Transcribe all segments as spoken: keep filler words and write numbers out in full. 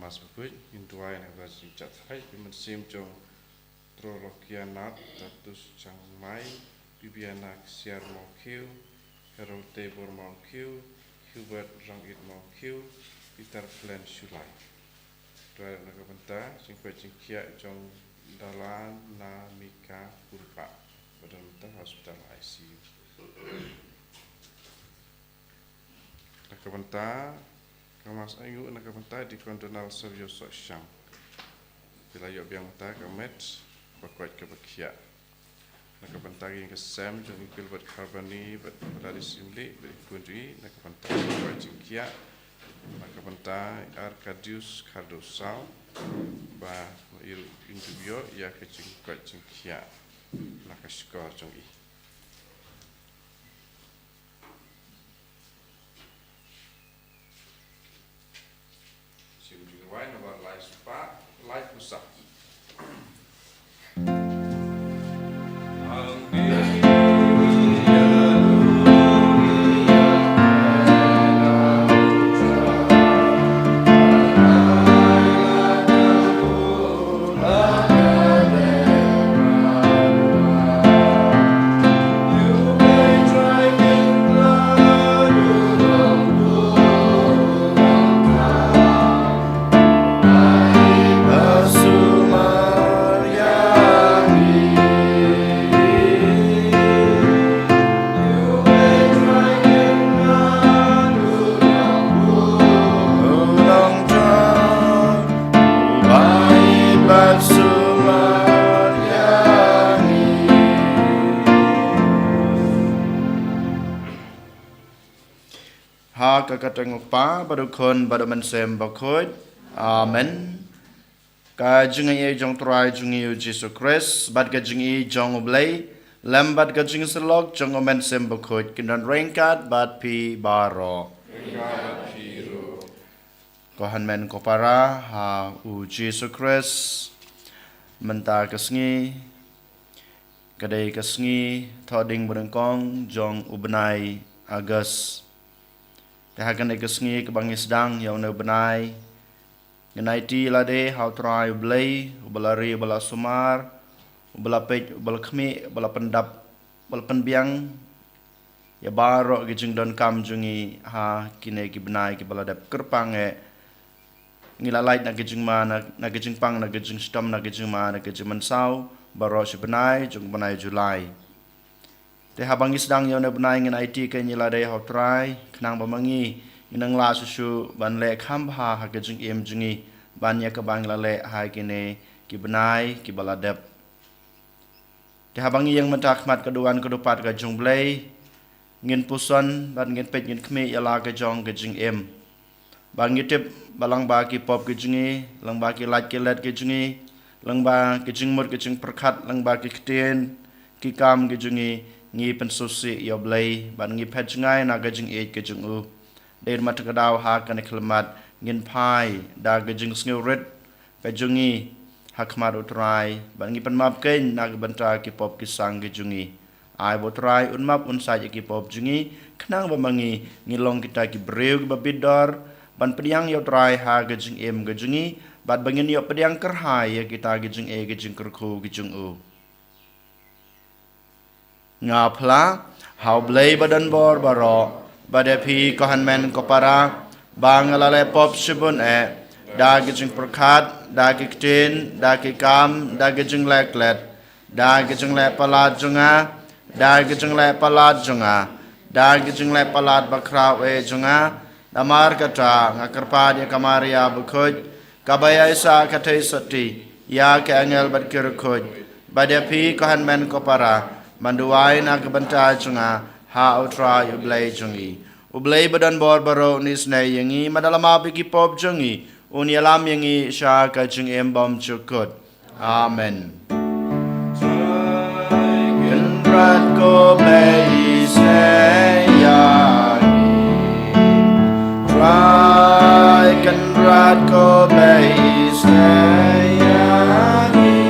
Mass bakhuid, ngin duwai na ka bynta jingshah tharai, ki mynsiem jong Trolokia Nat, Tatus Changmai, Bibiana Ksiar Mawkhiew, Harold Tebor Mawkhiew, Hubert Rangit Mawkhiew, Peter Plen Shulai. Duwai na ka bynta jingkoit jingkhiah jong Dalana Mika Pulpah, ba don mynta ha hospital I C U. Na ka bynta, ka Mass ainguh na ka bynta Deacon Donald Savio Sohshang. Phi la ïoh biang mynta ka met ba koit kaba khiah. Na ka bynta ka ïing ka sem jong i Gilbert Kharbani bad i Gladys Syiemlieh bad i khun jong i, na ka bynta ka koit jingkhiah. Na ka bynta i Arkadius Khardaw Saw, ba i ruh in dup ïoh ïa ka jingkoit jingkhiah na ka shkor jong i. Shim jingduwai namar lai spah, lai pusa. Ha ka kyrteng u Kpa bad u Khun bad u Mynsiem Bakhuid. Amen. Ka jingaiei jong u Trai jong ngi u Jisu Khrist bad ka jingïeit jong u Blei lem bad ka jingsyllok jong u Mynsiem Bakhuid kin don ryngkat bad phi baroh. Ko hynmen ko para ha u Jisu Khrist, mynta ka sngi ka dei ka sngi thohdieng banyngkong jong u bnai August. Te ha kane ka sngi kaba ngi sdang ïa une u bnai, ngin aiti lade ha u Trai u Blei uba la ri, uba la sumar, uba la peit, uba la khmih, uba la pyndap, uba la pynbiang ïa baroh ki jingdonkam jong ngi ha kine ki bnai kiba la dep kyrpang eh. Ngi la lait na ki jingma, na, na ki jingpang, na ki jingshitom, na ki jingma, na ki jingmynsaw baroh shi bnai jong u bnai July. Te haba ngi sdang ïa une u bnai ngin aiti kein ïa lade ha u Trai khnang ba ma ngi ngin nang lah shuh shuh ban leh kham bha ha ka jingim jong ngi ban ïa kaba ngi la leh ha kine ki bnai kiba la dep. Te haba ngi ïeng mynta ha khmat ka duwan ka dupat ka jong u Blei, ngin puson bad ngin peit, ngin khmih ïa la ka jong ka jingim. Ba ngi tip ba lyngba ki pop ki jong ngi, lyngba ki lait ki let ki jong ngi, lyngba ki jingmut ki jingpyrkhat, lyngba ki ktien ki kam ki jong ngi, ngi pynsngewsih ïa u Blei bad ngi phet jngai na ka jingïeit ka jong u. Dei ma te ka daw ha kane ka khyllipmat ngin phai da ka jingsngewrit ka jong ngi ha khmat u Trai bad ngi pynmap kein na ka bynta ki pop ki sang ki jong ngi. Ai ba u Trai un map un sait ïa ki pop jong ngi khnang ba ma ngi ngin long kita ki briew kiba bit dor ban pdiang ïa u Trai ha ka jingim ka jong ngi bad ba ngin ïoh pdiang kyrhai ïa kita ki jingeh ki jingkyrkhu ki jong u. Nga phla ha u Blei ba don bor baroh bad ïa phi ko hynmen ko para ba nga la leh pop shibun eh, da ki jingpyrkhat, da ki ktien, da ki kam, da ki jingleh klet, da ki jingleh palat jong nga, da ki jingleh palat jong nga, da ki jingleh palat bakhraw eh jong nga. Namar kata nga kyrpad ïa ka Maria bakhuid kaba ïaisah ka theisotti, ïa ki angel bad ki riewkhuid bad ïa phi ko hynmen ko para ban duwai na ka bynta jong nga ha u Trai u Blei jong ngi. U Blei ba don bor baroh un isynei ïa ngi, ma da la map ïa ki pop jong ngi un ïalam ïa ngi sha ka jingim bymjukut. Amen. Kynrad ko Blei isynei ïa ngi. Trai Kynrad ko Blei isynei ïa ngi.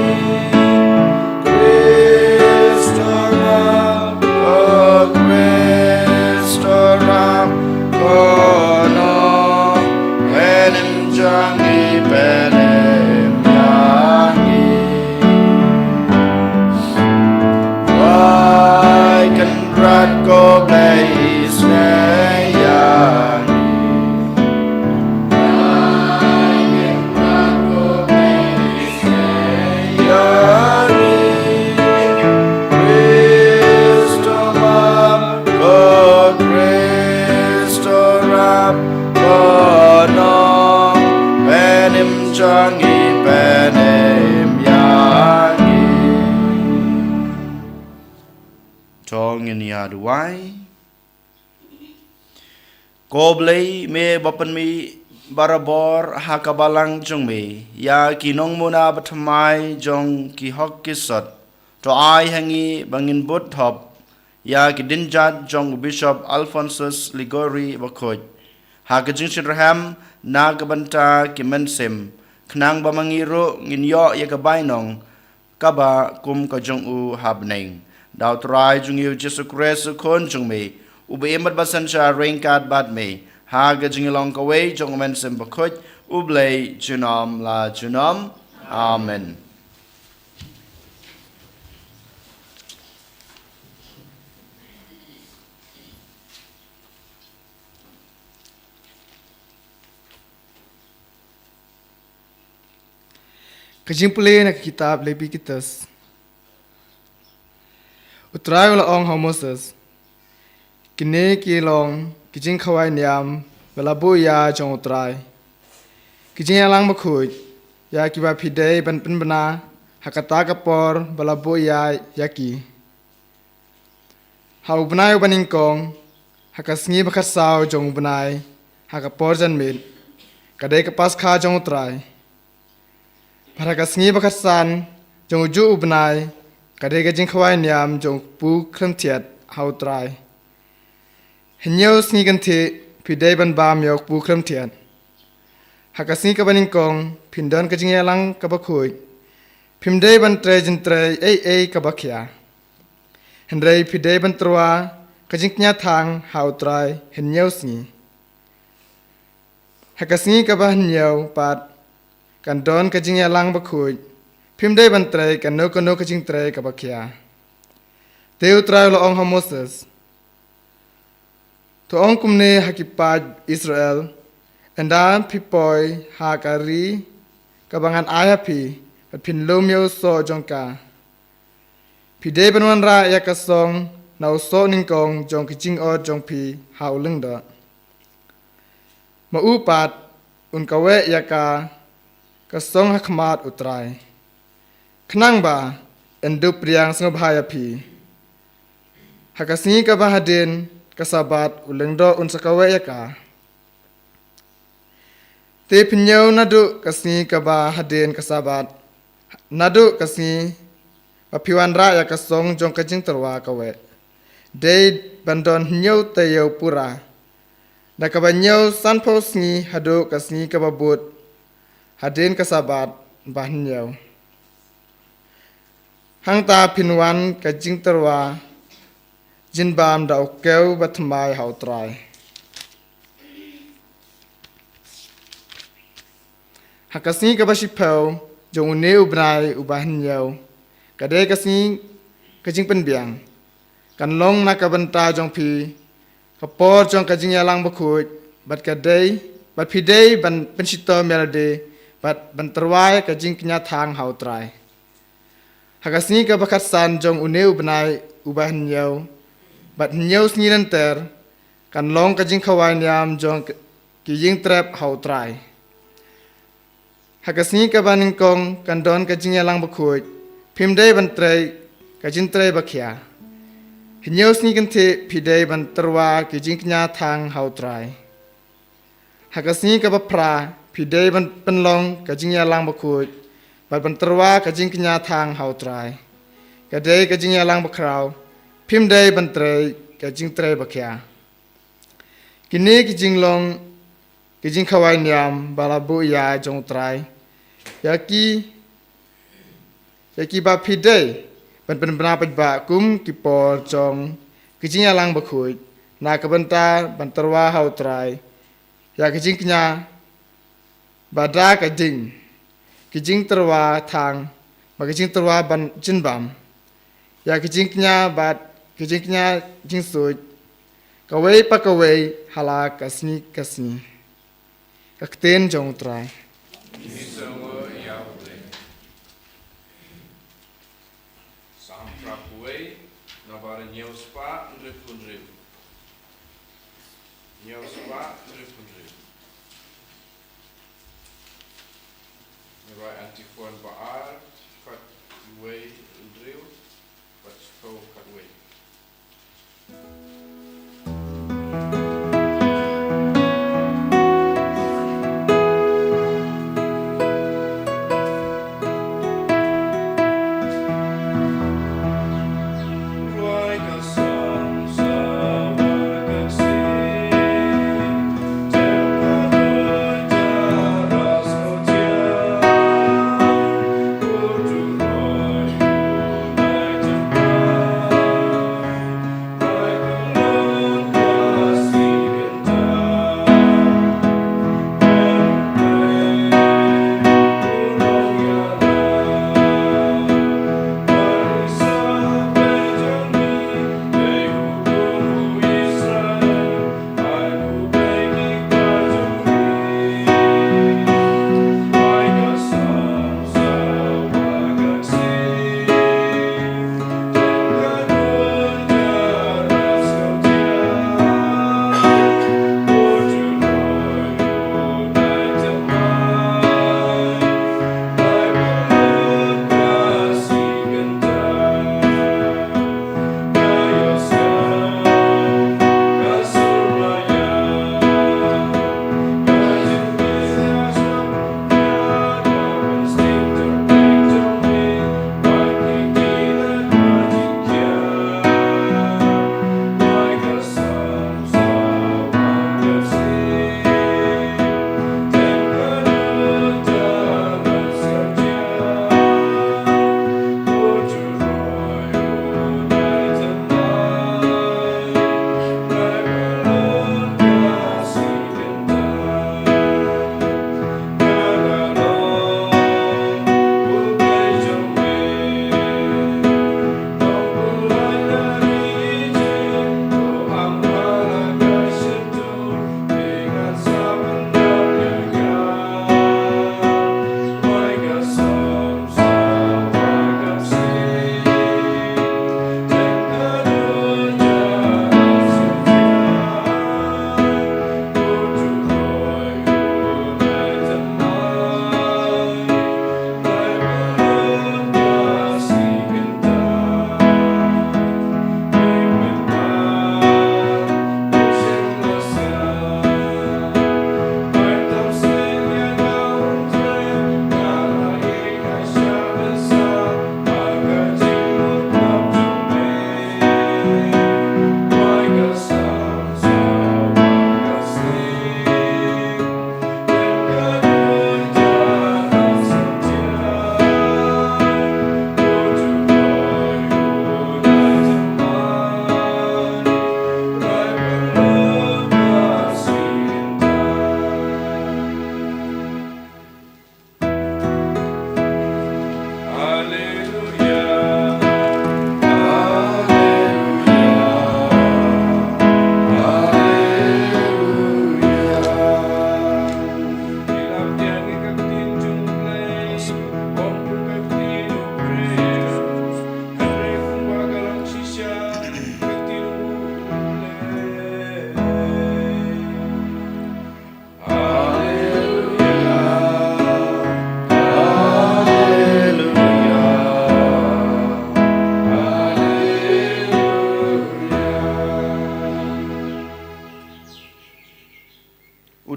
Khrist u ram, ko Khrist u ram, ko nongpynim jong ngi. Ngin ïa duwai. Ko Blei, me ba pynmih barabor ha ka balang jong me ïa ki nongmuna bathymmai jong ki hok ki sot, to ai ha ngi ba ngin bud thop ïa ki dienjat jong u Bishop Alphonsus Liguori Bakhuid ha ka jingshitrhem na ka bynta ki mynsiem, khnang ba ma ngi ruh ngin ïoh ïa ka bainong kaba kum ka jong u ha bneng. Da U Trai jong ngi U Jisu Khrist U Khun jong me, uba im bad ba synshar ryngkat bad me ha ka jingïalong kawei jong U Mynsiem Bakhuid, U Blei junom la junom. Amen. Ka jingpule na ka kitab Leviticus. U Trai u la ong ha u Moses, kine ki long ki jingkhawai niam ba la buh ïa jong U Trai, ki jingïalang bakhuid ïa kiba phi dei ban pynbna ha kata ka por ba la buh ïa ïa ki. Ha u bnai uba nyngkong, ha ka sngi ba khatsaw jong u bnai, ha ka por janmiet, ka dei ka Paskha jong U Trai. Bad ha ka sngi ba khatsan jong ujuh u bnai, ka dei ka jingkhawai niam jong u kpu khlem thied ha U Trai. Hynñiew sngi kynthih phi dei ban bam ïa u kpu khlem thied. Ha ka sngi kaba nyngkong phin don ka jingïalang kaba khuid. Phim dei ban trei jingtrei ei ei kaba khia. Hynrei phi dei ban tyrwa ka jingkñia thang ha U Trai hynñiew sngi. Ha ka sngi kaba hynñiew pat kan don ka jingïalang bakhuid. Phim dei ban trei kano kano ka jingtrei kaba khia. Te U Trai u la ong ha u Moses, to ong kumne ha ki paid Israel, ynda phi poi ha ka ri kaba ngan ai ha phi, bad phin lum ïa u soh jong ka, phi dei ban wanrah ïa ka song na u soh nyngkong jong ki jingot jong phi ha u lyngdoh. Ma u pat un kaweh ïa ka, ka song ha khmat U Trai, khnang ba yn dup pdiang sngewbha ïa phi. Ha ka sngi kaba hadien ka Sabbath u lyngdoh un sa kaweh ïa ka. Te phin ñiew naduh ka sngi kaba hadien ka Sabbath, naduh ka sngi ba phi wanrah ïa ka song jong ka jingtyrwa kaweh, dei ban don hynñiew taïew pura. Da kaba ñiew sanphew sngi haduh ka sngi kaba bud hadien ka Sabbath ba hynñiew. Hangta phin wan ka jingtyrwa jingbam da u kew bathymmai ha U Trai. Ha ka sngi kaba shiphew jong une u bnai uba hynñiew, ka dei ka sngi ka jingpynbiang. Kan long na ka bynta jong phi ka por jong ka jingïalang bakhuid, bad ka dei, bad phi dei ban pynshitom ïalade, bad ban tyrwa ka jingkñia thang ha U Trai. Ha ka sngi kaba khatsan jong une u bnai uba hynñiew, bad hynñiew sngi lynter, kan long ka jingkhawai niam jong ki ïingtrep ha U Trai. Ha ka sngi kaba nyngkong kan don ka jingïalang bakhuid, phim dei ban trei ka jingtrei bakhia. Hynñiew sngi kynthih phi dei ban tyrwa ki jingkñia thang ha U Trai. Ha ka sngi kaba phra phi dei ban pynlong ka jingïalang bakhuid, bad ban tyrwa ka jingkñia thang ha U Trai. Ka dei ka jingïalang bakhraw, phim dei ban trei ka jingtrei bakhia. Kine ki jinglong ki jingkhawai niam ba la buh ïa jong U Trai ïa ki, ïa kiba phi dei ban pynbna paidbah kum ki por jong ki jingïalang bakhuid, na ka bynta ban tyrwa ha U Trai ïa ki jingkñia, ba da ka jing, ki jingtyrwa thang, ba ki jingtyrwa ban jingbam, ïa ki jingkñia bad ki jingkñia jingsuid, kawei pa kawei ha la ka sngi ka sngi. Ka ktien jong U Trai. Salm phra phew wei, nabar hynñiew spah hynriewphew hynriew. Hynñiew spah hynriewphew hynriew. Ngi rwai antiphon ba ar, khat wei hynriew, bad shiphew khat wei.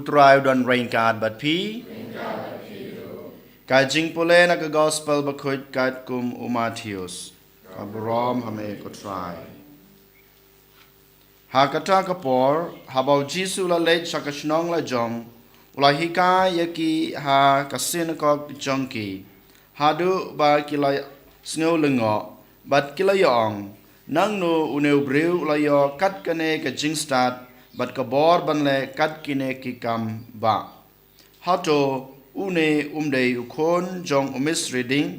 U Trai u don ryngkat bad phi. Ka jingpule na ka Gospel bakhuid katkum u Mathaios. Ka burom ha me ko Trai. Ha kata ka por, haba u Jisu u la leit sha ka shnong lajong, u la hikai ïa ki ha ka synagog jong ki, haduh ba ki la sngewlyngngoh, bad ki la ïa-ong, nangno une u briew u la ïoh kat kane ka jingstad, bad ka bor ban leh kat kine ki kam bah. Hato une um dei u khun jong u Misri ding?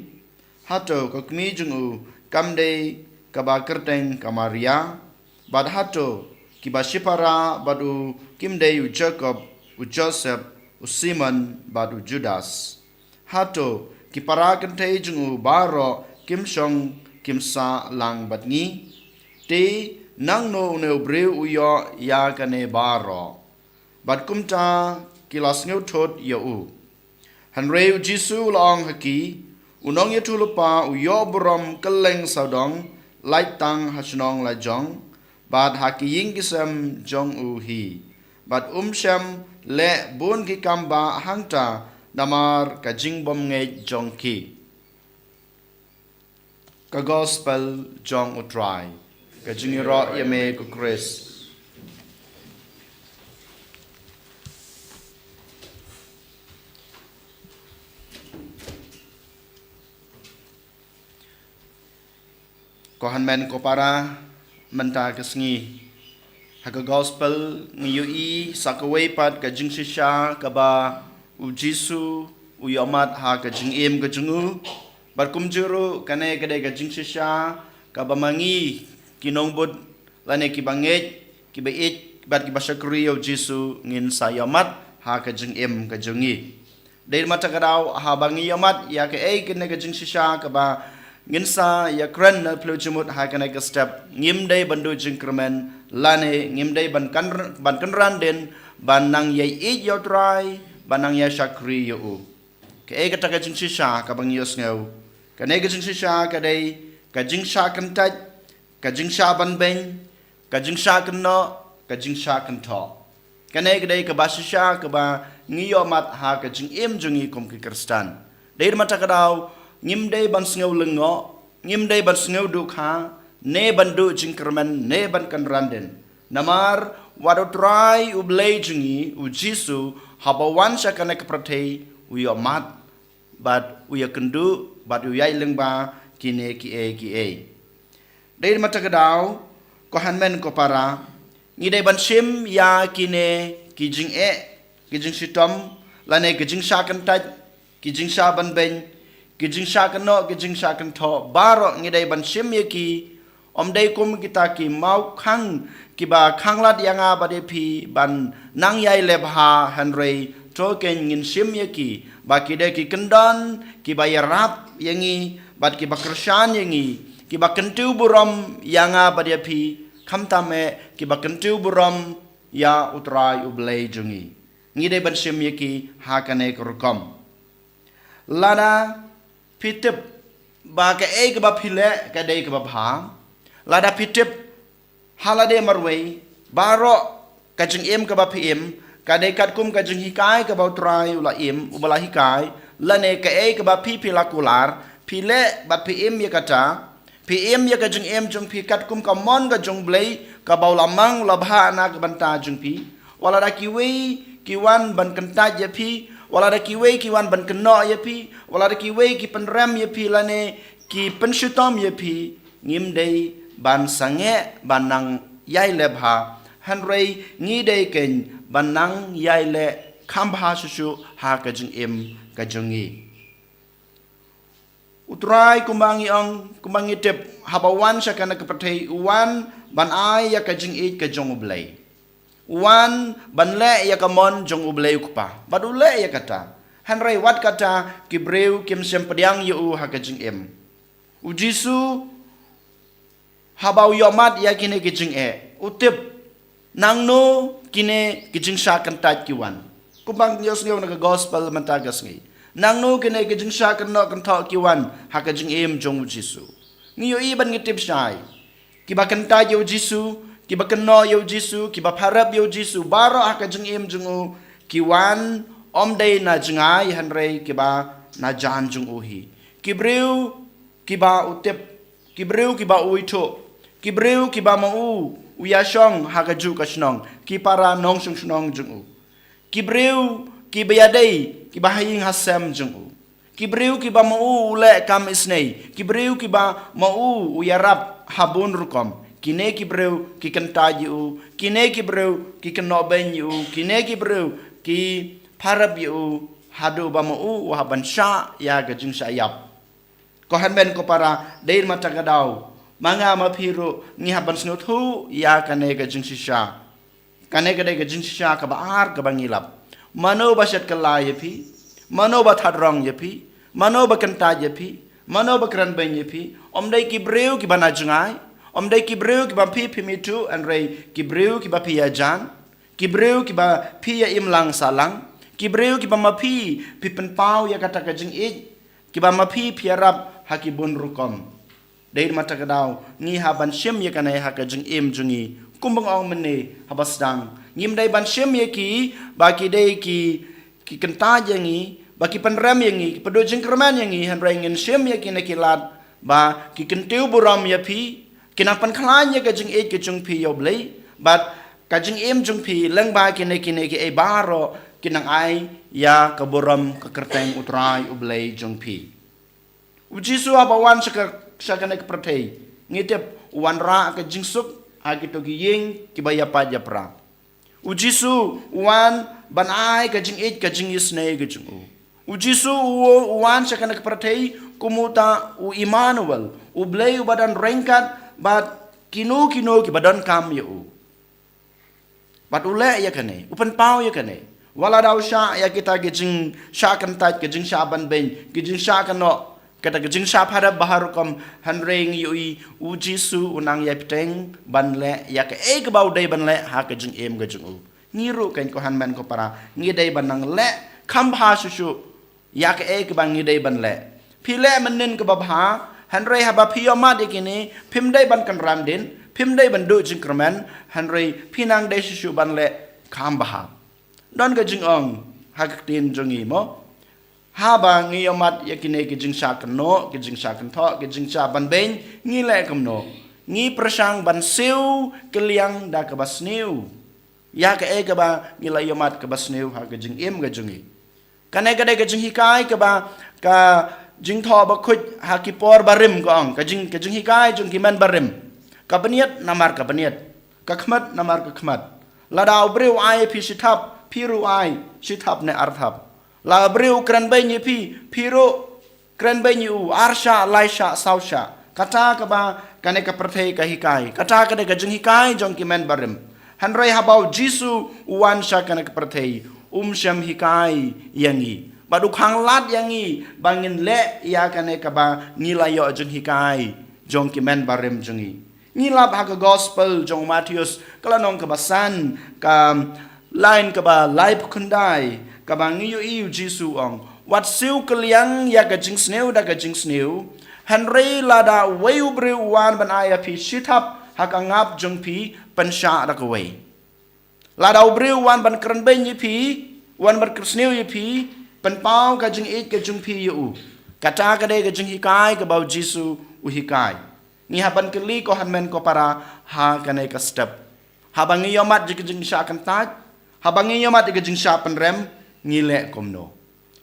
Hato ka kmie jong u kam dei kaba kyrteng ka Maria? Bad hato kiba shipara bad u kim dei u Jakob, u Joseph, u Simon, bad u Judas? Hato ki para kynthei jong u baroh kim shong kim sah lang bad ngi? Te nangno une u briew u ïoh ïa kane baroh? Bad kumta ki la sngewthut ïa u. Hynrei u Jisu u la ong ha ki, u nongïathuhlypa u ïoh burom kylleng sawdong, lait tang ha shnong lajong, bad ha ki ïing ki sem jong u hi, bad um shym leh bun ki kam bah hangta namar ka jingbymngeit jong ki. Ka Gospel jong U Trai. Ka jingïaroh ïa me ko Khrist. Ko hynmen ko para, mynta ka sngi ha ka Gospel ngi ïohi sa kawei pat ka jingshisha kaba U Jisu u ïohmad ha ka jingim ka jong u. Bad kumjuh ruh kane ka dei ka jingshisha kaba ma ngi ki nongbud lane kiba ngeit, kiba ïeit bad kiba shakri ïa U Jisu ngin sa ïohmad ha ka jingim ka jong ngi. Dei na kata ka daw haba ngi ïohmad ïa kaei kane ka jingshisha kaba ngin sa ïakren na phliew jingmut ha kane ka step, ngim dei ban duh jingkyrmen lane ngim dei ban kan, ban kynran dien ban nang ïaieit ïa U Trai, ban nang ïashakri ïa u. Kaei kata ka jingshisha kaba ngi ïohsngew? Kane ka jingshisha ka dei ka jingshah kyntait, ka jingshah banbeiñ, ka jingshah kynnoh, ka jingshah kynthoh. Kane ka dei kaba shisha kaba ngi ïohmad ha ka jingim jong ngi kum ki Khristan. Dei na kata ka daw ngim dei ban sngew lyngngoh, ngim dei ban sngew duh kha, ne ban duh jingkyrmen, ne ban kynran dien. Namar wat U Trai U Blei jong ngi U Jisu haba wan sha kane ka pyrthei u ïohmad bad u ïakynduh bad u ïaid lyngba kine kiei kiei. Dei na kata ka daw, ko hynmen ko para, ngi dei ban shim ïa kine ki jingeh, ki jingshitom, lane ki jingshah kyntait, ki jingshah banbeiñ, ki jingshah kynnoh, ki jingshah kynthoh, baroh ngi dei ban shim ïa ki. Ym dei kum kita ki mawkhang kiba khanglad ïa nga bad ïa phi ban nang ïai leh bha, hynrei to kein ngin shim ïa ki ba ki dei ki kyndon kiba ïarap ïa ngi bad kiba kyrshan ïa ngi, kiba kyntiew burom ïa nga bad ïa phi, khamtam eh kiba kyntiew burom ïa U Trai U Blei jong ngi. Ngi dei ban shim ïa ki ha kane ka rukom. Lada phi tip ba kaei kaba phi leh ka dei kaba bha, lada phi tip ha lade marwei baroh ka jingim kaba phi im ka dei katkum ka jinghikai kaba U Trai u la im, uba la hikai, lane kaei kaba phi, phi la kular, phi leh bad phi im ïa kata, phi im ïa ka jingim jong phi katkum ka mon ka jong U Blei kaba u la mang, u la bha na ka bynta jong phi. Wat lada kiwei ki wan ban kyntait ïa phi, wat lada kiwei ki wan ban kynnoh ïa phi, wat lada kiwei ki pynrem ïa phi lane ki pynshitom ïa phi, ngim dei ban sangeh ban nang ïai leh bha, hynrei ngi dei kein ban nang ïai leh kham bha shuh shuh ha ka jingim ka jong ngi. U Trai, kumba ngi ong, kumba ngi tip, haba wan sha kane ka pyrthei u wan ban ai ïa ka jingïeit ka jong U Blei. U wan ban leh ïa ka mon jong U Blei U Kpa, bad u leh ïa kata. Hynrei wat kata ki briew kim shym pdiang ïa u ha ka jingim. U Jisu haba u ïohmad ïa kine ki jingeh, u tip nangno kine ki jingshah kyntait ki wan. Kumba ngi ïohsngew na ka Gospel mynta ka sngi, nangno kine ki jingshah kynnoh kynthoh ki wan ha ka jingim jong U Jisu. Ngi ïohi bad ngi tip shai, kiba kyntait ïa U Jisu, kiba kynnoh ïa U Jisu, kiba pharap ïa U Jisu baroh ha ka jingim jong u, ki wan ym dei na jngai hynrei kiba na jan jong u hi. Ki briew kiba u tip, ki briew kiba u ithuh, ki briew kiba ma u u ïashong ha kajuh ka shnong, ki para nongshong shnong jong u, ki briew kiba ïadei, kiba ha ïing ha sem jong u, ki briew kiba ma u u leh kam isynei, ki briew kiba ma u u ïarap ha bun rukom. Kine ki briew ki kyntait ïa u, kine ki briew ki kynnoh beiñ ïa u, kine ki briew ki pharap ïa u, haduh ba ma u u hap ban shah ïa ka jingshah ïap. Ko hynmen ko para, dei na kata ka daw ma nga ma phi ruh ngi hap ban sngewthuh ïa kane ka jingshisha. Kane ka dei ka jingshisha kaba ar kaba ngi lap. Mano ba shet kylla ïa phi? Mano ba thad rong ïa phi? Mano ba kyntait ïa phi? Mano ba kren beiñ ïa phi? Ym dei ki briew kiba na jngai, ym dei ki briew kiba phi phim ithuh, hynrei ki briew kiba phi ïajan, ki briew kiba phi ïa im lang sah lang, ki briew kiba ma phi phi pynpaw ïa kata ka jingïeit, kiba ma phi phi ïarap ha ki bun rukom. Dei namar kata ka daw ngi hap ban shim ïa kane ha ka jingim jong ngi. Kumba nga ong mynne haba sdang, ngim dei ban shim ïa ki ba ki dei ki, ki kyntait ïa ngi, ba ki pynrem ïa ngi, ki pynduh jingkyrmen ïa ngi, hynrei ngin shim ïa kine ki lad ba ki kyntiew burom ïa phi, ki nang pynkhlaiñ ïa ka jingïeit ka jong phi ïa U Blei, bad ka jingim jong phi lyngba kine, kine kiei baroh ki nang ai ïa ka burom ka kyrteng U Trai U Blei jong phi. U Jisu haba u wan sha ka, sha kane ka pyrthei, ngi tip u wanrah ka jingsuk ha kito ki ïing kiba ïapait ïapra. U Jisu u wan ban ai ka jingïeit ka jingisynei ka jong u. U Jisu u, u wan sha kane ka pyrthei kum uta u Immanuel, U Blei uba don ryngkat bad kino kino kiba donkam ïa u. Bad u leh ïa kane, u pynpaw ïa kane. Wat la da u shah ïa kita ki jingshah kyntait, ki jingshah banbeiñ, ki jingshah kynnoh, kata ki jingshah pharep ba har rukom, hynrei ngi ïohi u Jisu u nang ïai bteng ban leh ïa kaei kaba u dei ban leh ha ka jingim ka jong u. Ngi ruh kein ko hynmen ko para, ngi dei ban nang leh kham bha shuh shuh ïa kaei kaba ngi dei ban leh. Phi leh mynnin kaba bha, hynrei haba phi ïohmad ïa kine, phim dei ban kynran dien, phim dei ban duh jingkyrmen, hynrei phi nang dei shuh shuh ban leh kham bha. Don ka jingong ha ka ktien jong ngi mo. Haba ngi ïohmad ïa kine ki jingshah kynnoh, ki jingshah kynthoh, ki jingshah banbeiñ, ngi leh kumno? Ngi pyrshang ban siew kylliang da kaba sniew ïa kaei kaba ngi la ïohmad kaba sniew ha ka jingim ka jong ngi. Kane ka dei ka jinghikai kaba ka Jingthoh Bakhuid ha ki por barim ka ong, ka jing, ka jinghikai jong ki men barim. Ka bniat namar ka bniat, ka khmat namar ka khmat. Lada u briew u ai ïa phi shi thap, phi ruh ai shi thap ne ar thap. La u briew u kren beiñ ïa phi, phi ruh kren beiñ ïa u ar shah, lai shah, saw shah. Kata kaba kane ka pyrthei ka hikai, kata ka dei ka jinghikai jong ki men barim. Hynrei haba u Jisu u wan sha kane ka pyrthei, um shym hikai ïa ngi, bad u khanglad ïa ngi ba ngin leh ïa kane kaba ngi la ïoh jinghikai jong ki men barim jong ngi. Ngi lap ha ka Gospel jong u Mathaios, ka lynnong kaba san, ka lain kaba laiphew khyndai, kaba ngi ïohi u Jisu u ong, wat siew kylliang ïa ka jingsniew da ka jingsniew. Hynrei lada uwei u briew u wan ban ai ïa phi shi thap ha ka ngap jong phi, pynshah da kawei. Lada u briew u wan ban kren beiñ ïa phi, u wan ban kyrsniew ïa phi, pynpaw ka jingïeit ka jong phi ïa u. Kata ka dei ka jinghikai kaba u Jisu u hikai. Ngi hap ban kylli ko hynmen ko para ha kane ka step. Haba ngi ïohmad ïa ka jingshah kyntait, haba ngi ïohmad ïa ka jingshah pynrem, ngi leh kumno?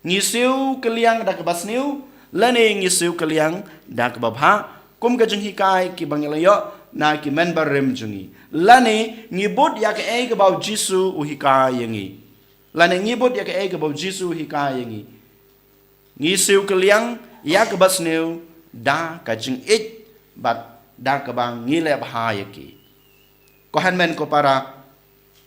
Ngi siew kylliang da kaba sniew, lane ngi siew kylliang da kaba bha, kum ka jinghikai kiba ngi la ïoh na ki men barim jong ngi? Lane ngi bud ïa kaei kaba u Jisu u hikai ïa ngi? Lane ngi bud ïa kaei kaba u Jisu u hikai ïa ngi? Ngi siew kylliang ïa kaba sniew da ka jingïeit bad da kaba ngi leh bha ïa ki. Ko hynmen ko para,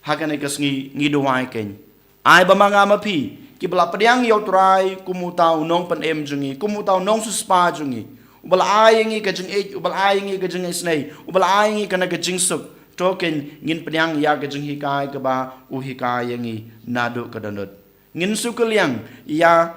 ha kane ka sngi ngi duwai kein. Ai ba ma nga ma phi kiba la pdiang ïa u Trai kum uta u nongpynim jong ngi, kum uta u nongsiewspah jong ngi, uba la ai ïa ngi ka jingïeit, uba la ai ïa ngi ka jingisynei, uba la ai ïa ngi kane ka jingsuk. To kein ngin pdiang ïa ka jinghikai kaba u hikai ïa ngi naduh ka dohnud. Ngin siew kylliang ïa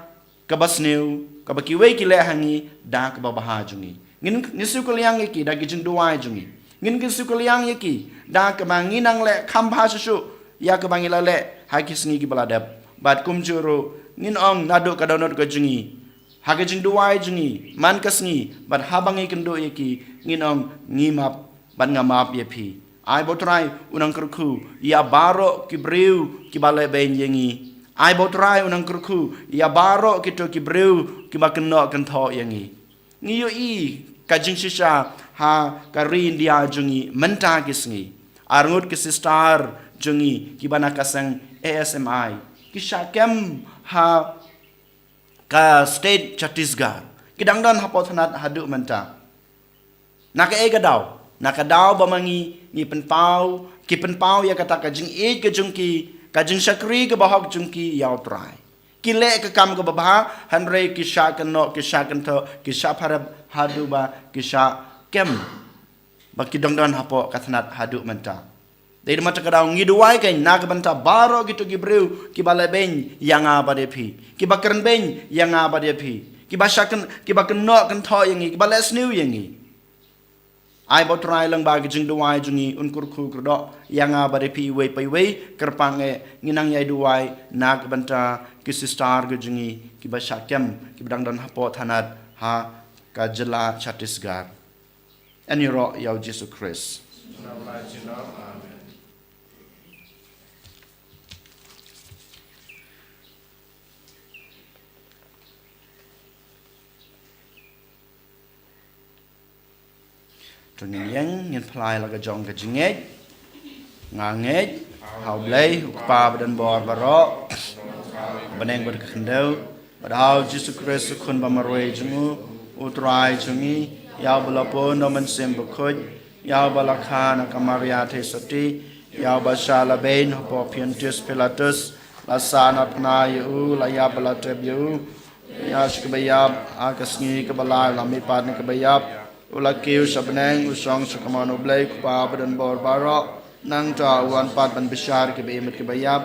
kaba sniew kaba kiwei ki leh ha ngi da kaba bha jong ngi. Ngin, ngin siew kylliang ïa ki da ki jingduwai jong ngi. Ngin, ngin siew kylliang ïa ki da kaba ngi nang leh kham bha shuh shuh ïa kaba ngi la leh ha ki sngi kiba la dep. Bad kumjuh ruh ngin ong naduh ka dohnud ka jong ngi, ha ka jingduwai jong ngi man ka sngi, bad haba ngi kynduh ïa ki, ngin ong, ngi map bad nga map ïa phi. Ai ba u Trai u nang kyrkhu ïa baroh ki briew kiba leh beiñ ïa ngi. Ai ba u Trai u nang kyrkhu ïa baroh kito ki briew kiba kynnoh kynthoh ïa ngi. Ngi ïohi ka jingshisha ha ka ri India jong ngi mynta ki sngi. Arngut ki sister jong ngi kiba na ka seng A S M I ki shah kem ha ka state Chhattisgarh. Ki dang don hapoh thanat haduh mynta. Na kaei ka daw? Na ka daw ba ma ngi ngi pynpaw, ki pynpaw ïa kata ka jingïeit ka jong ki, ka jingshakri kaba hok jong ki ïa u Trai. Ki leh ka kam kaba bha, hynrei ki shah kynnoh, ki shah kynthoh, ki shah pharep haduh ba ki shah kem. Ba ki dang don hapoh ka thanat haduh mynta. Dei namar kata ka daw ngi duwai kein na ka bynta baroh kito ki briew kiba leh beiñ ïa nga bad ïa phi, kiba kren beiñ ïa nga bad ïa phi, kiba shah kyn, kiba kynnoh kynthoh ïa ngi, kiba leh sniew ïa ngi. Ai ba U Trai lyngba ka jingduwai jong ngi un kyrkhu kyrdoh ïa nga bad ïa phi iwei pa iwei. Kyrpang eh ngin nang ïai duwai na ka bynta ki sister ka jong ngi kiba shah kem, kiba dang don hapoh thanat ha ka jylla Chhattisgarh. Yn ïaroh ïa U Jisu Khrist. Amen. To ngin ïeng, ngin phla ïa la ka jong ka jingngeit. Nga ngeit ha U Blei, U Kpa badonbor baroh, bneng bad ka khyndew, bad ha U Jisu Khrist, U Khun bamarwei jong U, U Trai jong ngi, ïa uba la pun da U Mynsiem Bakhuid, ïa uba la kha na ka Maria Theisotti, ïa uba shah lehbeiñ hapoh Pontius Pilatus, la sahnarphna ïa u, la ïap bad la tep ïa u, ïa sha kaba ïap, ha ka sngi kaba lai u la mihpat na kiba ïap, u la kiew sha bneng, u shong sha kamon U Blei U Kpa badonbor baroh, nangta u wan pat ban bishar ïa kiba im bad kiba ïap.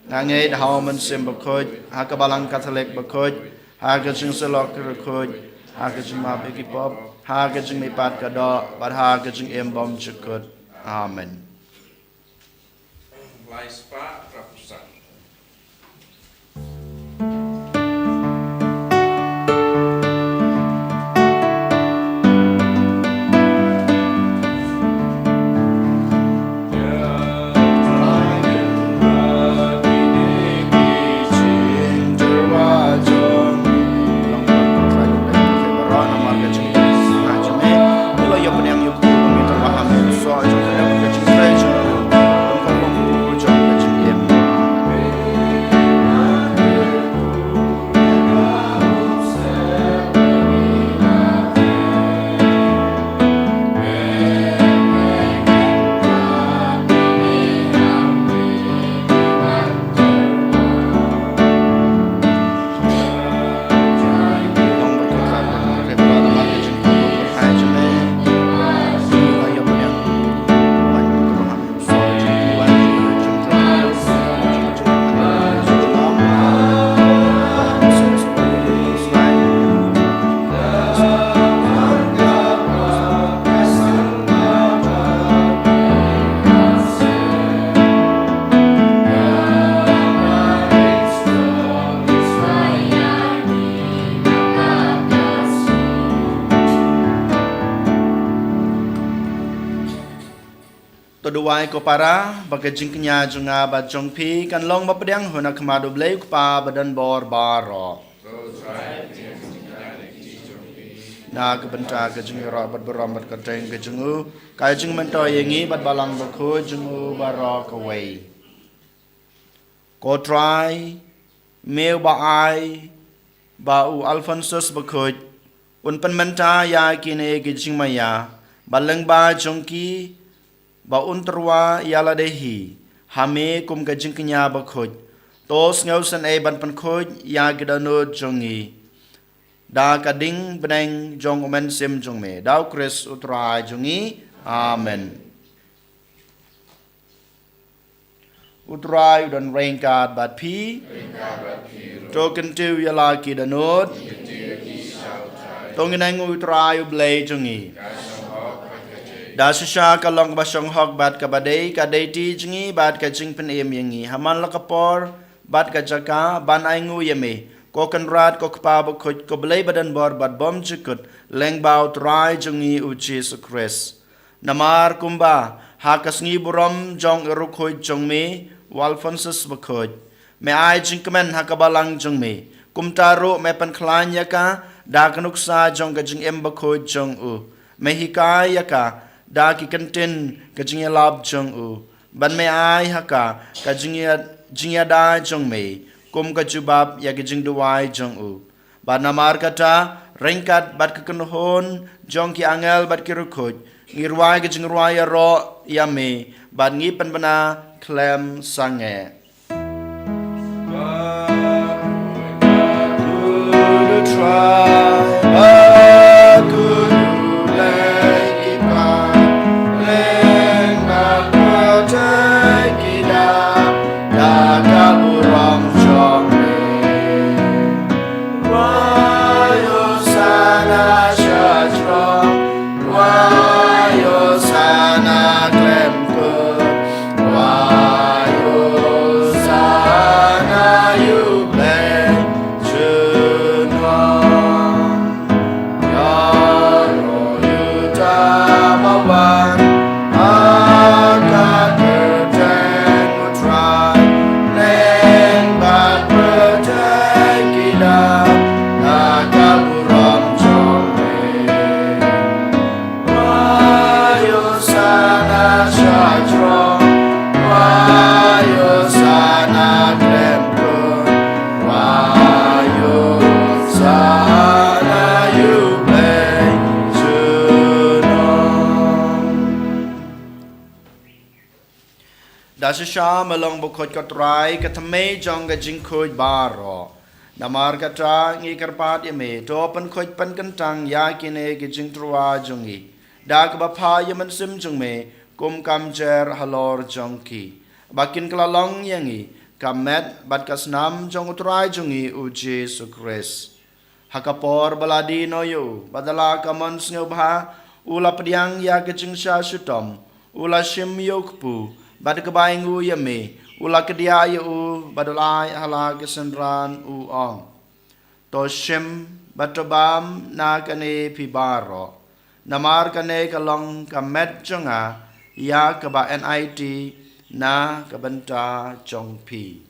Nga ngeit ha U Mynsiem Bakhuid, ha ka Balang Katholik bakhuid, ha ka jingsylloh ki riewkhuid, ha ka jingmap ïa ki pop, ha ka jingmihpat ka doh, bad ha ka jingim bymjukut. Amen. Lai spah, rapusan. To duwai ko para, ba ka jingkñia jong nga bad jong phi kan long ba pdiang hun ha khmat U Blei U Kpa badonbor baroh. Na ka bynta ka jingïaroh bad burom bad kyrteng ka jong u, ka jingmyntoi ïa ngi bad Balang Bakhuid jong u baroh kawei. Ko Trai, me uba ai ba u Alphonsus Bakhuid un pynmynta ïa kine ki jingmaïa, ba lyngba jong ki ba un tyrwa ïa lade hi ha me kum ka jingkñia bakhuid. To sngewsynei ban pynkhuid ïa ki dohnud jong ngi da ka ding bneng jong U Mynsiem jong me, da U Khrist U Trai jong ngi. Amen. U Trai u don ryngkat bad phi. To kyntiew ïa la ki dohnud. To ngin ainguh ïa U Trai U Blei jong ngi. Da shisha ka long kaba shong hok bad kaba dei, ka dei ti jong ngi bad ka jingpynim ïa ngi. Ha man la ka por bad ka jaka ban ainguh ïa me, ko Kynrad, ko Kpa Bakhuid, ko Blei badonbor bad bymjukut, lyngba U Trai jong ngi U Jisu Khrist. Namar kumba ha ka sngi burom jong i riewkhuid jong me u Alphonsus Bakhuid, me ai jingkmen ha ka balang jong me, kumta ruh me pynkhlaiñ ïa ka da ka nuksa jong ka jingim bakhuid jong u. Me hikai ïa ka da ki kyntien ka jingïalap jong u, ban me ai ha ka ka jingïa-, jingïada jong me kum ka jubab ïa ka jingduwai jong u. Bad namar kata, ryngkat bad ka kynhun jong ki angel bad ki riewkhuid, ngi rwai ka jingrwai ïaroh ïa me, bad ngi pynbna khlem sangeh. Shisha me long bakhuid ko Trai, ka thymmei jong ka jingkhuid baroh. Namar kata ngi kyrpad ïa me, to pynkhuid pynkyntang ïa kine ki jingtyrwa jong ngi da kaba phah ïa u Mynsiem jong me kum ka mjer halor jong ki, ba kin kylla long ïa ngi ka met bad ka snam jong u Trai jong ngi u Jisu Khrist. Ha ka por ba la die noh ïa u, bad da la ka mon sngewbha, u la pdiang ïa ka jingshah shitom, u la shim ïa u kpu, bad kaba ainguh ïa me, u la kdiah ïa u, bad u la ai ha la ki synran, u ong: To shim bad to bam na kane phi baroh. Namar kane ka long ka met jong nga, ïa kaba enait na ka bynta jong phi.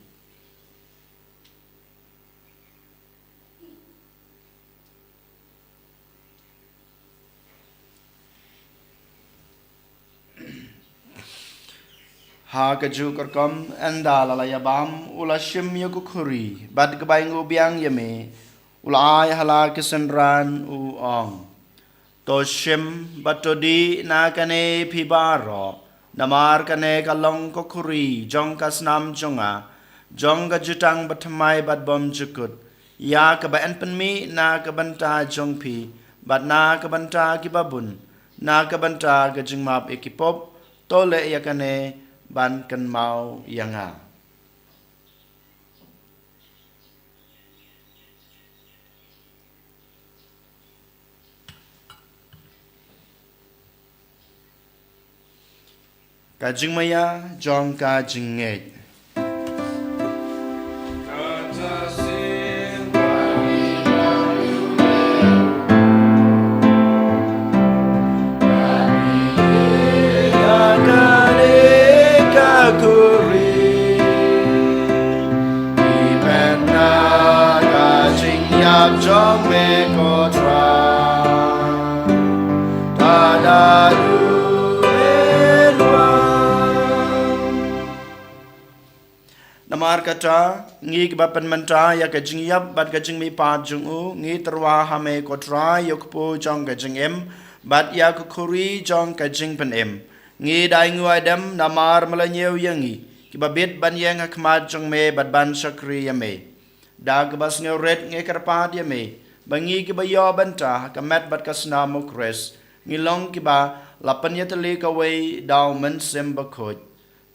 Ha kajuh ka rukom, ynda la la ïa bam, u la shim ïa ka khuri, bad kaba ainguh biang ïa me, u la ai ha la ki synran, u ong: To shim bad to dih na kane phi baroh, namar kane ka long ka khuri jong ka snam jong nga, jong ka jutang bathymmai bad bymjukut, ïa kaba yn pynmih na ka bynta jong phi, bad na ka bynta kiba bun, na ka bynta ka jingmap ïa ki pop. To leh ïa kane ban kynmaw ïa nga. Ka jingmaïa jong ka jingngeit. Namar kata, ngi kiba pynmynta ïa ka jingïap bad ka jingmihpat jong u, ngi tyrwa ha me ko Trai ïa u kpu jong ka jingim, bad ïa ka khuri jong ka jingpynim. Ngi da ainguh aidem namar me la ñiew ïa ngi, kiba bit ban ïeng ha khmat jong me bad ban shakri ïa me. Da kaba sngewrit ngi kyrpad ïa me, ba ngi kiba ïoh bynta ha ka met bad ka snam u Khrist, ngi long kiba la pynïatylli kawei da u Mynsiem Bakhuid.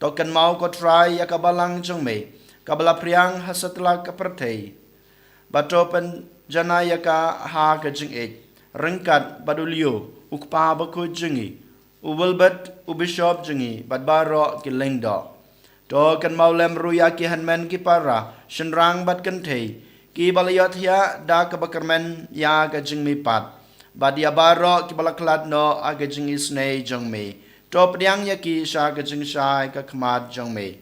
To kynmaw ko Trai ïa ka balang jong me, kaba la phriang ha satlak ka pyrthei, bad to pynjanai ïa ka ha ka jingïeit, ryngkat bad u Leo, u kpa bakhuid jong ngi, u Wilbert, u bishop jong ngi, bad baroh ki lyngdoh. To kynmaw lem ruh ïa ki hynmen ki para, shynrang bad kynthei, kiba la ïohthiah da kaba kyrmen ïa ka jingmihpat, bad ïa baroh kiba la khlad noh ha ka jingisynei jong me. To pdiang ïa ki sha ka jingshai ka khmat jong me.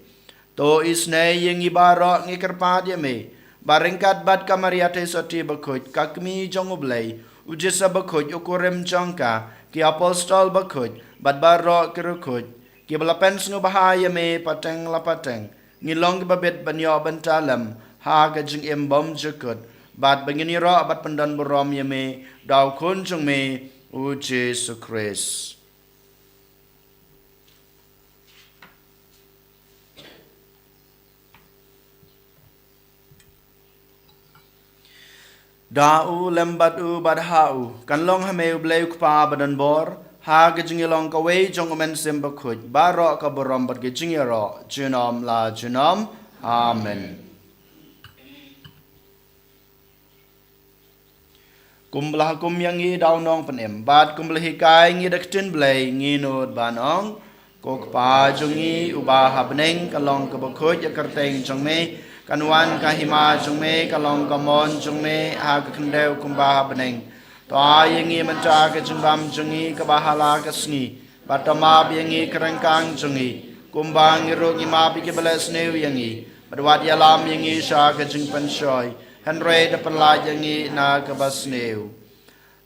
To isynei ïa ngi baroh, ngi kyrpad ïa me, ba ryngkat bad ka Maria Theisotti bakhuid, ka Kmie jong u Blei, u Joseph bakhuid, u kurim jong ka, ki apostol bakhuid, bad baroh ki riewkhuid, kiba la pynsngewbha ïa me pateng la pateng, ngi long kiba bit ban ïoh bynta lem ha ka jingim bymjukut, bad ba ngin ïaroh bad pyndonburom ïa me da u Khun jong me, u Jisu Khrist. Da u, lem bad u, bad ha u, kan long ha me u Blei u Kpa badonbor, ha ka jingïalong kawei jong u Mynsiem Bakhuid, baroh ka burom bad ka jingïaroh junom la junom. Amen. Kumba la hukum ïa ngi da u Nongpynim, bad kumba la hikai ïa ngi da ka ktien Blei, ngi nud ban ong: Ko Kpa jong ngi uba ha bneng, ka long kaba khuid ïa ka kyrteng jong me, kan wan ka hima jong me, ka long ka mon jong me ha ka khyndew kumba ha bneng. To ai ïa ngi mynta ka jingbam jong ngi kaba ha la ka sngi, bad to map ïa ngi ka ryngkang jong ngi, kumba ngi ruh ngi map ïa kiba leh sniew ïa ngi, bad wat ïalam ïa ngi sha ka jingpynshoi, hynrei to pynlait ïa ngi na kaba sniew.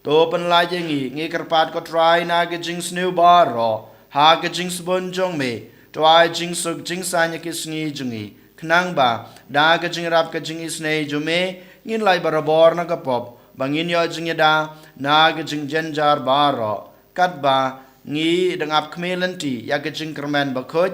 To pynlait ïa ngi, ngi kyrpad ko Trai, na ka jingsniew baroh, ha ka jingsbun jong me, to ai jingsuk jingsaiñ ïa ki sngi jong ngi, khnang ba da ka jingïarap ka jingisynei jong me, ngin lait barabor na ka pop, ba ngin ïoh jingïada na ka jingjynjar baroh, katba ngi dang ap khmih lynti ïa ka jingkyrmen bakhuid,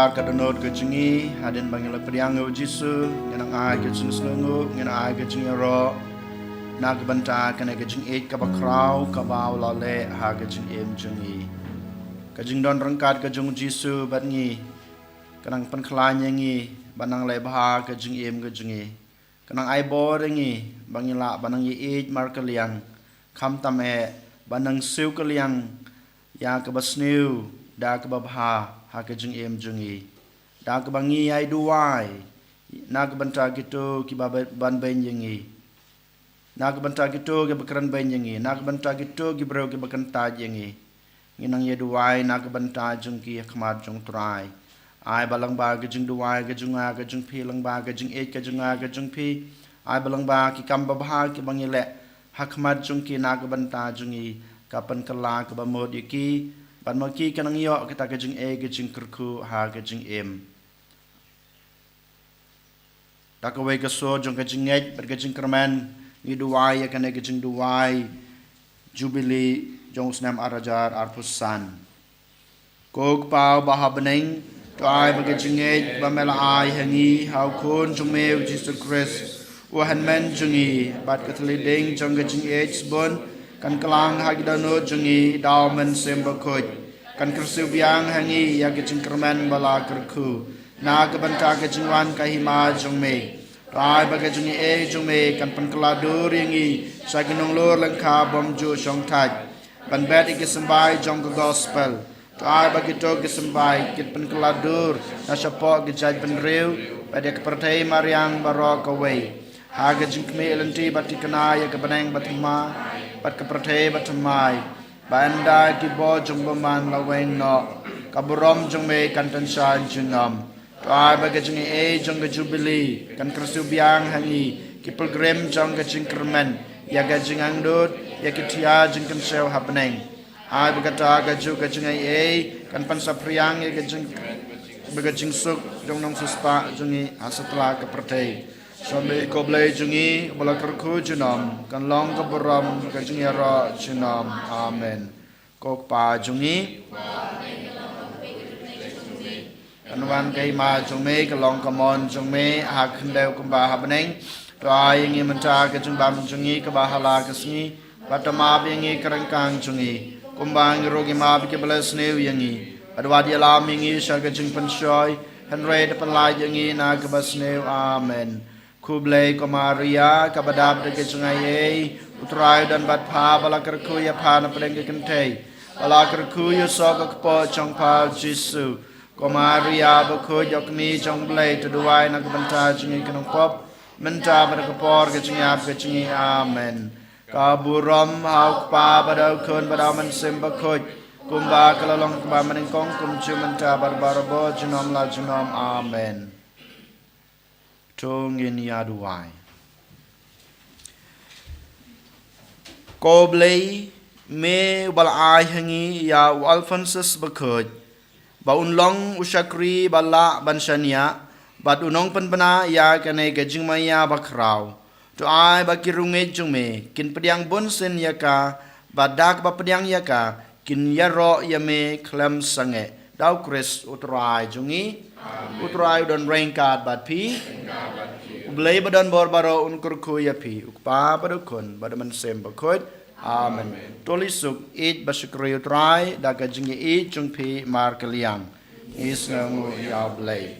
Ka dohnud ka jong ngi, hadien ba ngi la pdiang ïa u Jisu, ngin nang ai ka jingsngewnguh, ngin nang ai ka jingïaroh na ka bynta kane ka jingïeit kaba khraw, kaba u la leh ha ka jingim jong ngi. Ka jingdon ryngkat ka jong u Jisu bad ngi ka nang pynkhlaiñ ïa ngi ban nang leh bha ka jingim ka jong ngi. Ka nang ai bor ïa ngi ba ngin lah ban nang ïeit markylliang, khamtam eh ban nang siew kylliang ïa kaba sniew da kaba bha ha ka jingim jong ngi, da kaba ngi ïai duwai na ka bynta kito kiba ban beiñ ïa ngi, na ka bynta kito kiba kren beiñ ïa ngi, na ka bynta kito ki briew kiba kyntait ïa ngi. Ngi nang ïa duwai na ka bynta jong ki ha khmat jong u Trai. Ai ba lyngba ka jingduwai ka jong nga ka jong phi, lyngba ka jingïeit ka jong nga ka jong phi, ai ba lyngba ki kam babha kiba ngi leh ha khmat jong ki na ka bynta jong ngi, ka pynkylla kaba mut ïa ki, bad ma ki ka nang ïoh kata ka jingïeit ka jingkyrkhu ha ka jingim. Da kawei ka sur jong ka jingngeit bad ka jingkyrmen, ngi duwai ïa kane ka jingduwai Jubili jong u snem ar hajar arphew san. Ko Kpa uba ha bneng, to ai ba ka jingngeit ba me la ai ha ngi ha u Khun jong me u Jisu Khrist, u hynmen jong ngi, bad ka thylliej ding jong ka jingïeit sbun, kan kylla ha ki dohnud jong ngi da u Mynsiem Bakhuid, kan kyrsiew biang ha ngi ïa ka jingkyrmen ba la kyrkhu na ka bynta ka jingwan ka hima jong me. To ai ba ka jingïeit jong me kan pynkylla dur ïa ngi sha ki nonglor lyngkha bym ju shongthait, ban bet ïa ki symbai jong ka gospel. To ai ba kito ki symbai kin pynkylla dur na shapoh ki jaitbynriew bad ïa ka pyrthei mariang baroh kawei, ha ka jingkhmih lynti bad thikna ïa ka bneng bathymmai bad ka pyrthei bathymmai, ba ynda ki bor jong bymman la weng noh, ka burom jong me kan tyngshaiñ junom. To ai ba ka jingïeit jong ka Jubili kan kyrsiew biang ha ngi ki pilgrim jong ka jingkyrmen ïa ka jingangnud ïa ki thiar jingkynshew ha bneng. Ai ba kata kajuh ka jingïeit kan pynsaphriang ïa ka jing, ba ka jingsuk jong u nongsiewspah jong ngi ha satlak ka pyrthei. Sha me ko Blei jong ngi, uba la kyrkhu junom, kan long ka burom, ka jingïaroh junom. Amen. Ko Kpa jong ngi, kan wan ka hima jong me, kan long ka mon jong me ha ka khyndew kumba ha bneng. To ai ïa ngi mynta ka jingbam jong ngi kaba ha la ka sngi, bad to map ïa ngi ka ryngkang jong ngi, kumba ngi ruh ngi map ïa kiba la sniew ïa ngi. Bad wat ïalam ïa ngi sha ka jingpynshoi, hynrei to pynlait ïa ngi na kaba sniew. Amen. Khublei ko Maria, kaba dap da ka jingaiei, u Trai u don bad pha, ba la kyrkhu ïa pha na pdeng ki kynthei, ba la kyrkhu ïa u soh ka kpoh jong pha u Jisu. Ko Maria bakhuid, ïa kmie jong u Blei, to duwai na ka bynta jong ngi ki nongpop, mynta bad ha ka por ka jingïap ka jong ngi. Amen. Ka burom ha u Kpa bad ha u Khun bad ha u Mynsiem Bakhuid, kumba ka la long kaba mynnyngkong, kumjuh mynta bad barabor, junom la junom. Amen. To ngin ïa duwai. Ko Blei, me uba la ai ha ngi ïa u Alphonsus Bakhuid, ba un long u shakri ba lah ban shaniah bad u nongpynbna ïa kane ka jingmaïa bakhraw. To ai ba ki riewngeit jong me kin pdiang bunsien ïa ka, bad da kaba pdiang ïa ka kin ïaroh ïa me khlem sangeh. Da u Khrist u Trai jong ngi. Amen. U Trai u don ryngkat bad phi. Ryngkat bad phi. U Blei ba don bor baroh un kyrkhu ïa phi, u Kpa bad u Khun bad u Mynsiem Bakhuid. Amen. Amen. To leit suk, ïeit bad shakri u Trai da ka jingïeit jong phi markylliang. Ngi sngewnguh ïa u Blei.